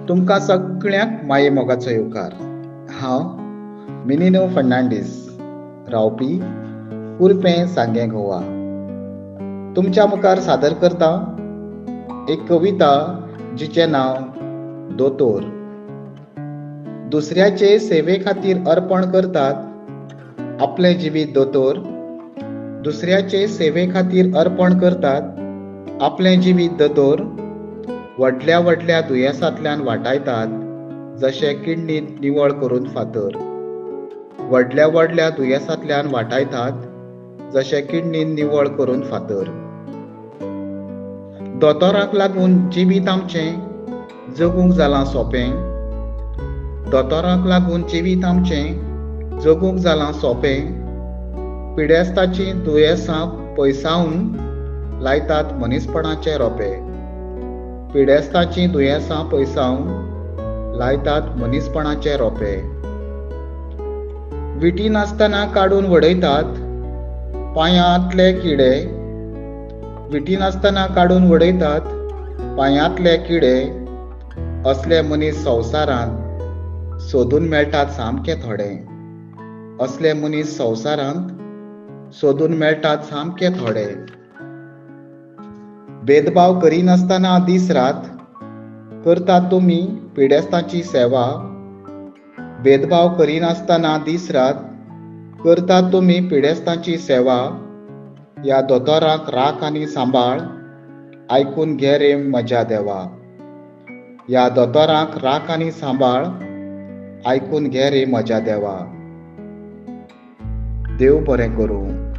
तुमकां सगळ्यांक माये मोगाचो येवकार. हांव मिनिनो फर्नांडीस, रावपी कुर्पें, सांगें, गोवा. तुमच्या मुखार सादर करता एक कविता जिचें नांव दोतोर. दुसऱ्याचे सेवे खातीर अर्पण करतात आपलें जिवीत दोतोर. दुसऱ्याचे सेवे खातीर अर्पण करतात आपलें जिवीत दोतोर. व्हडल्या व्हडल्या दुयेंसांतल्यान वाटायतात जशें किडनीत निवळ करून फातर. व्हडल्या व्हडल्या दुयेंसांतल्यान वाटायतात जशें किडनीन निवळ करून फातर. दोतोराक लागून जिवीत आमचें जगूंक जालां सोंपें. दोतोराक लागून जिवीत आमचें जगूंक जालां सोंपें. पिडेस्ताचीं दुयेंसां पयसावन लायतात मनीसपणाचे रोपे. पिडेस्ताचीं दुयेंसां पयसावन लायतात मनीसपणाचे रोपे. विटी नासतना काडून वडयतात पांयांतले किडे. विटी नासतना काडून वडयतात पांयांतले किडे. असले मनीस संवसारांत सोदून मेळटात सामके थोडे. असले मनीस संवसारांत सोदून मेळटात सामके थोडे. भेदभाव करिनासतना दीस रात करतात तुमी पिडेस्तांची सेवा. भेदभाव करिनासतना दीस रात करतात तुमी पिडेस्तांची सेवा. ह्या दोतोरांक राख आनी सांबाळ, आयकून घे रे म्हज्या देवा. ह्या दोतोरांक राख आनी सांबाळ, आयकून घे रे म्हज्या देवा. देव बरें करूं.